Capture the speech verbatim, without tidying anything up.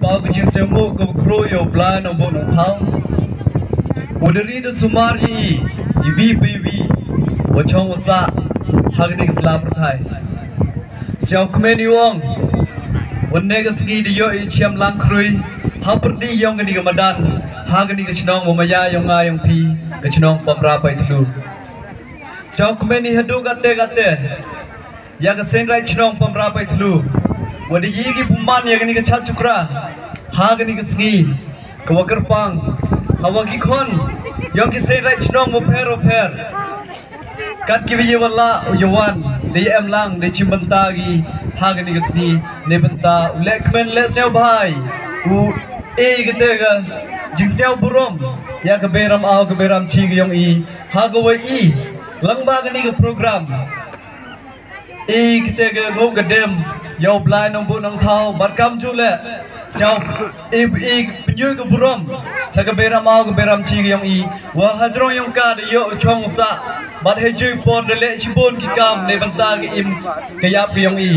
Ka jingsngewbha ka khro ïa u Blai Nongbuh Nongthaw. Wa da ri da sumar ïa i, i wi pa i wi, wa chong wa sah ha kane ka sla pyrthai. Sngewkmen i ong, wa ne ka sngi da ïoh i chiam lang khrui ha pyrdi yong kane ka madan, ha kane ka chnong wa maya yong nga yong phi, ka chnong Pamra Paitlu. Sngewkmen i haduh kate kate ïa ka Seiñ Raij Chnong Pamra Paitlu, wa da i ki pynman ïa kane ka chad chukra ha kane ka sngi ka wa kyrpang, ha wa ki khon yong ki Seiñ Raij Chnong wa pher wa pher, kat ki wa ïa wa lah ïa wan da ïa em lang da chim bynta ki ha kane ka sngi. Ne bynta u leh kmen leh sngewbha, u e kate ka jingsngewburom ïa ka Bei Ramaw ka Bei Ramchi ka yong i, ha ka wa i lang ba kane ka program. I kate ka nguh ka dem ïa u Blai Nongbuh Nongthaw bad kam ju leh sngewbha i, i pynïoh ka burom cha ka Bei Ramaw ka Bei Ramchi ka yong i, wa hajrong yong ka da ïoh chong sah bad ha ju i por da leh chibun ki kam ne bynta ka im ka ïap ka yong i.